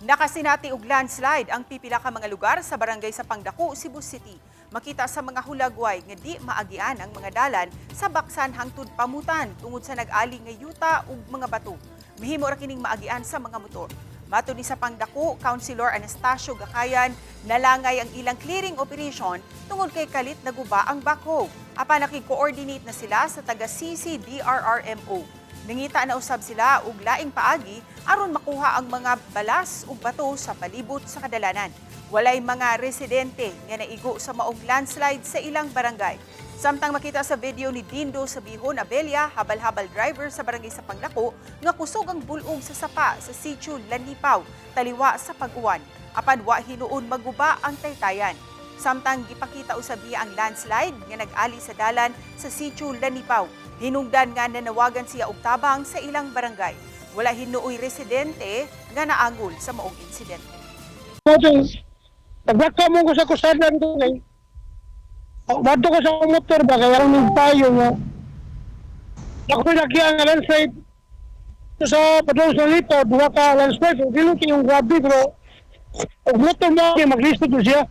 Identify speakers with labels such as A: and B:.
A: Nakasinati og landslide ang pipila ka mga lugar sa barangay sa Pangdaku, Cebu City. Makita sa mga hulagway nga di maagian ang mga dalan sa Baksan hangtod Pamutan tungod sa nag-ali nga yuta ug mga bato. Mihimo ra kining maagian sa mga motor. Matud ni sa Pangdaku Councilor Anastasio Gacayan, nalangay ang ilang clearing operation tungod kay kalit naguba ang backhoe. Apan nakig-coordinate na sila sa taga CCDRRMO. Nangita na usab sila og laing paagi aron makuha ang mga balas ug bato sa palibot sa kadalanan. Walay mga residente nga naigo sa maong landslide sa ilang barangay. Samtang makita sa video ni Dindo Sabihon Abelia, habal-habal driver sa barangay sa Pangdaku, nga kusog ang bulog sa sapa sa sitio Lanipaw, taliwa sa pag-uwan. Apan wa hinuon maguba ang taytayan. Samtang gipakita usab niya ang landslide nga nag-ali sa dalan sa sitio Lanipaw. Hinungdan nga nanawagan siya og tabang sa ilang barangay. Wala hinuoy residente nga naangol sa maong insidente.
B: Motor, pagbaka mo ko sa kusadan ko kay. Bato ko sa akong motor ba kay aron ning payo nga. Ako nakiya nga landslide sa padung sa lipo, duha ka landslide, so dili kayong grabe pero og motor mo kay maglisod to siya.